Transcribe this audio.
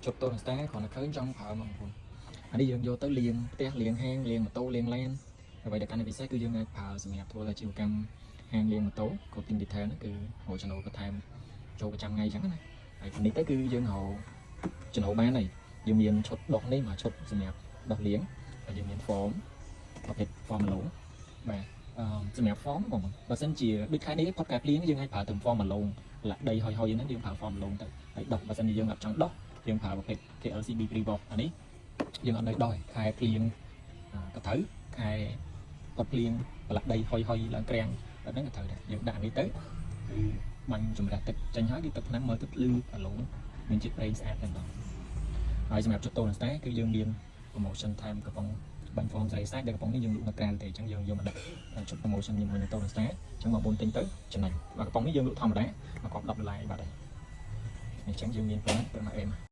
ជុតតូនស្តាគ្រាន់តែឃើញចង់ប្រើមកបងប្អូនអានេះយើងយកទៅលាងផ្ទះលាងហាងលាងម៉ូតូលាងឡានអ្វីដែលកាន់តែពិសេសគឺយើងអាចប្រើសម្រាប់ធ្វើអាជីវកម្មហាងលាងម៉ូតូ coating detail ហ្នឹងគឺរកចំណូលបន្ថែមចូលប្រចាំថ្ងៃអញ្ចឹងណាហើយនេះទៅគឺយើងរកចំណូលបានហើយយើងមានឈុតដុសនេះមួយឈុតសម្រាប់ដុសលាងហើយយើងមាន foam ប្រភេទ foam ឡូងបាទអឺសម្រាប់ foam បងបើសិនជាដូចខែនេះផុតខែភ្លៀងយើងអាចប្រើទៅ foam ឡូងលាក់ដីហុយហុយហ្នឹងយើងប្រើ foam ឡូងទៅហើយដុសបើសិនជាយើងអត់ចង់ដុសយើងប្រើប្រភេទ KLCB Pre-Wash អានេះយើងអត់នៅដុសទេខែភ្លៀងក៏ត្រូវខែផុតភ្លៀងប្រឡាក់ដីហុយហុយឡើងក្រាំងបែបហ្នឹងក៏ត្រូវដែរយើងដាក់នេះទៅគឺបាញ់ជំរះទឹកចេញហើយគឺទឹកថ្នាំមើលទៅភ្លឺអាឡូងមានជាតិប្រេងស្អាតតែម្ដងហើយសម្រាប់ជុតតូនស្តាគឺយើងមាន promotion ថែមកំប៉ុងបាញ់ foam ស្រីសាច់ដែលកំប៉ុងនេះយើងលក់នៅក្រៅទេអញ្ចឹងយើងយកមកដាក់ជុត promotion ជាមួយនឹងតូនស្តាអញ្ចឹងបងប្អូនទិញទៅចំណេញបាទកំប៉ុងនេះយើងលក់ធម្មតាមកកប់10ដុល្លារបាត់ហើយអញ្ចឹងយើងមានប៉ុណ្ណឹងប៉ុណ្ណឹងអេម។